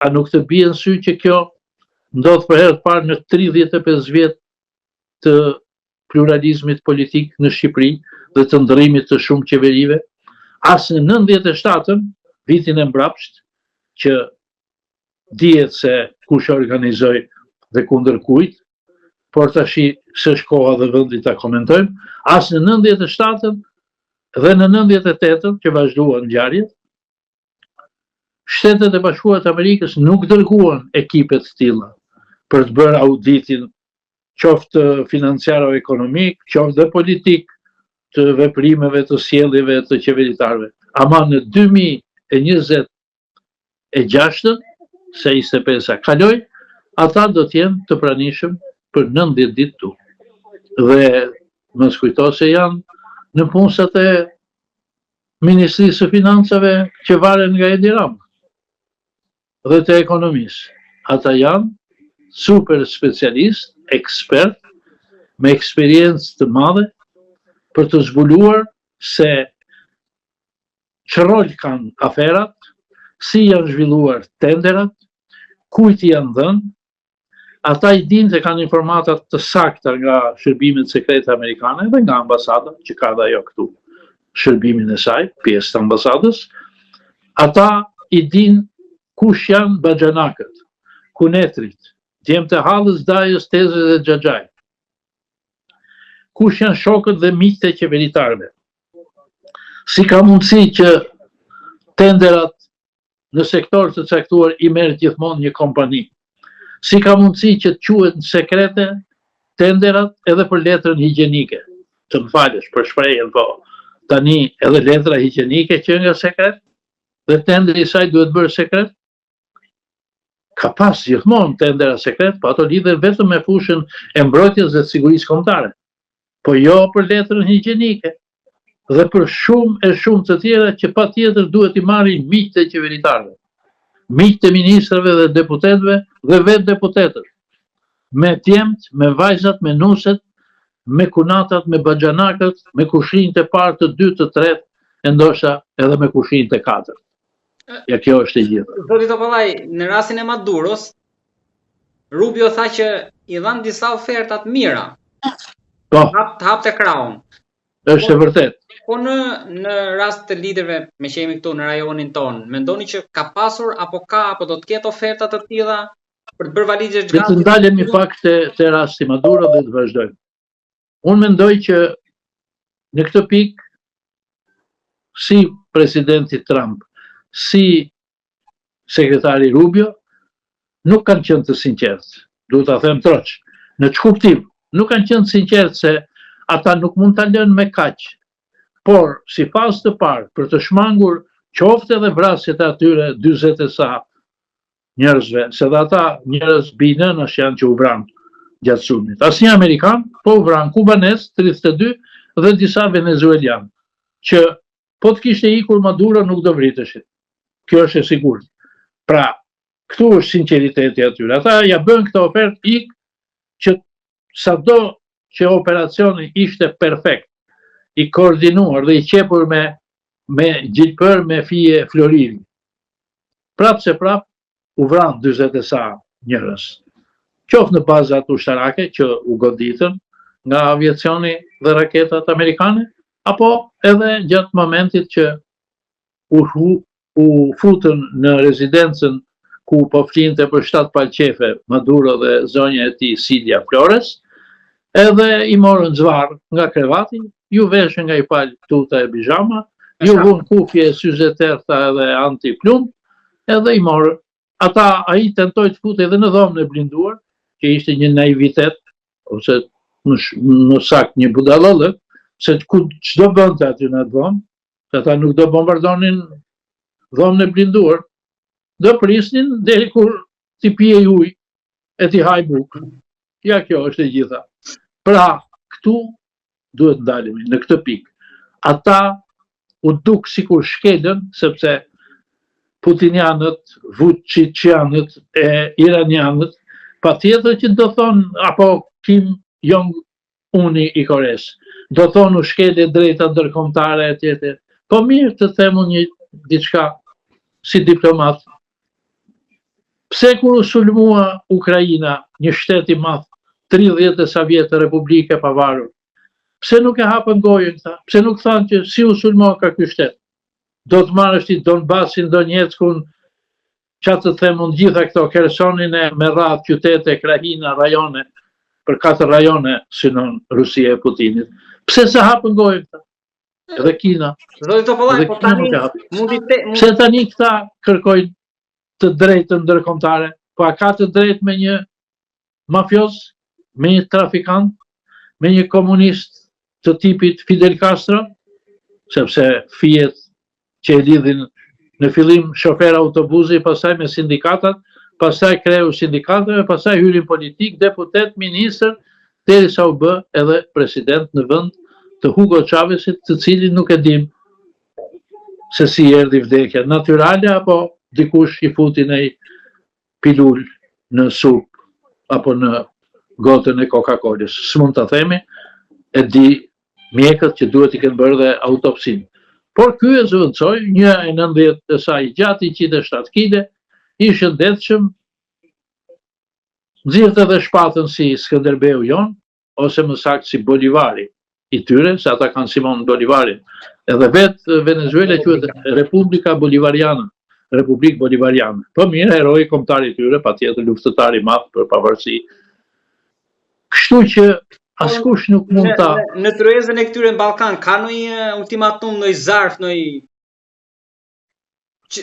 A nuk të bie në sy që kjo ndodh për herë të parë në 35 vjet të pluralizmit politik në Shqipëri dhe të ndërrimit të shumë qeverive? As në 97-ën, vitin e mbrapsht, që dihet se kush e organizoi dhe kundër kujt, por tashi s'është koha dhe vendi ta komentojmë, as në 97-ën dhe në 98-ën që vazhduan ngjarjet, Shtetet e Bashkuara të Amerikës nuk dërguan ekipe të tilla për të bërë auditin qoftë financiaro-ekonomik, qoftë dhe politik të veprimeve të sjelljeve të qeveritarëve. Ama në 2020 e gjashtën, se 25-a kaloi, ata do të jenë të pranishëm për 90 ditë këtu. Dhe mos kujto se janë nëpunësat e Ministrisë së Financave që varen nga Edi Rama dhe të ekonomisë. Ata janë super specialistë, ekspertë, me eksperiencë të madhe për të zbuluar se Ç'rol kanë aferat, si janë zhvilluar tenderat, kujt i janë dhënë, ata i dinë se kanë informata të sakta nga shërbimet sekrete amerikane dhe nga ambasada, që ka dhe ajo këtu shërbimin e saj, pjesë të ambasadës, ata i dinë kush janë baxhanakët, kunetrit, djemtë e hallës, dajës, tezës dhe xhaxhait. Kush janë shokët dhe miqtë e qeveritarëve? Si ka mundësi që tenderat në sektor të caktuar i merr gjithmonë një kompani? Si ka mundësi që të quhen sekrete tenderat edhe për letrën higjienike? Të më falësh për shprehjen, po tani edhe letra higjienike qenka sekret dhe tenderi i saj duhet bërë sekret? Ka pas gjithmonë tendera sekret, po ato lidhen vetëm me fushën e mbrojtjes dhe të sigurisë kombëtare. Po jo për letrën higjienike dhe për shumë e shumë të tjera që patjetër duhet t'i marrin miqtë e qeveritarëve, miqtë e ministrave dhe deputetëve dhe vetë deputetët, me djemtë, me vajzat, me nuset, me kunatat, me baxhanakët, me kushrinjtë e parë, të dytë, të tretë, e ndoshta edhe me kushrinjtë e katërt. Ja kjo është e gjitha. Zoti Topallaj, në rastin e Maduros, Rubio tha që i dhanë disa oferta të mira. Po. Hap, të hapte krahun. Është e vërtetë. Po në në rast të liderëve meqë jemi këtu në rajonin tonë, mendoni që ka pasur apo ka apo do të ketë oferta të tilla për të bërë valixhet gati? Le të ndalemi pak te te rasti Maduro dhe të vazhdojmë. Unë mendoj që në këtë pikë si presidenti Trump, si sekretari Rubio, nuk kanë qenë të sinqertë. Duhet ta them troç. Në ç'kuptim? Nuk kanë qenë të sinqertë se ata nuk mund ta lënë me kaq. Por, si fazë të parë, për të shmangur qoftë edhe vrasjet e atyre 40 e sa njerëzve, se dhe ata njerëz bij nënash janë që u vranë gjatë sulmit. Asnjë amerikan, po u vranë kubanezë, 32, dhe disa venezuelianë, që po të kishte ikur Maduro nuk do vriteshin. Kjo është e sigurt. Pra, këtu është sinqeriteti atyre. Ata ia bënë këtë ofertë ik që sado që operacioni ishte perfekt, i koordinuar dhe i qepur me me gjilpërë me fije floriri. Prapë se prapë, u vranë 40 e sa njerëz. Qoftë në bazat ushtarake që u goditën nga aviacioni dhe raketat amerikane, apo edhe gjatë momentit që u, u futën në rezidencën ku po flinte për 7 palë qefe Maduro dhe zonja e tij Silja Flores, edhe i morën zvarrë nga krevati, iu veshën nga një palë tuta e bizhama, iu vunë kufje syze të errëta edhe antiplumb, edhe i morën. Ata, ai tentoi të futej edhe në dhomën e blinduar, që ishte një naivitet, ose më, më saktë një budallallëk, se ku ç'do bënte aty në atë dhomë, se ata nuk do bombardonin dhomën e blinduar, do prisnin deri kur t'i pijë ujë e t'i hajë bukë. Ja kjo është e gjitha. Pra, këtu duhet ndalemi në këtë pikë. Ata u duk sikur shkelën, sepse putinianët, vuçiçianët e iranianët, patjetër që do thonë, apo Kim Jong Uni i Koresë, do thonë u shkel e drejta ndërkombëtare e tjetër. Po mirë të them unë një diçka si diplomat. Pse kur u sulmua Ukraina, një shtet i madh, 30 e sa vjet republikë e pavarur, pse nuk e hapën gojën këta? Pse nuk thanë që si u sulmoka ky shtet? Do të marrësh ti Donbasin, Donjeckun, ça të them unë gjitha këto, Khersonin e me radhë qytete, krahina, rajone, për katër rajone synon Rusia e Putinit. Pse s'e hapën gojën këta? Edhe Kina. Zoti Topollaj, po tani mund të Pse tani këta kërkojnë të drejtën ndërkombëtare? Po a ka të drejtë me një mafioz, me një trafikant, me një komunist të tipit Fidel Castro, sepse fijet që e lidhin në fillim shofer autobuzi, pastaj me sindikatat, pastaj kreu sindikatave, pastaj hyri në politikë, deputet, ministër, derisa u bë edhe president në vend të Hugo Chavezit, të cilin nuk e dim se si erdhi vdekja, natyrale apo dikush i futi një pilulë në supë apo në gotën e Coca-Colës. S'mund ta themi, e di mjekët që duhet t'i kenë bërë dhe autopsinë. Por ky e zëvendësoi, 1,90 e sa i gjatë, 107 kile, i shëndetshëm, nxirrte dhe shpatën si Skënderbeu jonë, ose më saktë si Bolivari i tyre, se ata kanë Simon Bolivarin. Edhe vetë Venezuela quhet Republika Bolivariana, Republikë Bolivariane. Po mirë, heroi kombëtar i tyre, patjetër luftëtar i madh për pavarësi. Kështu që askush nuk mund ta në, në tryezën e këtyre në Ballkan ka ndonjë ultimatum, ndonjë zarf, ndonjë.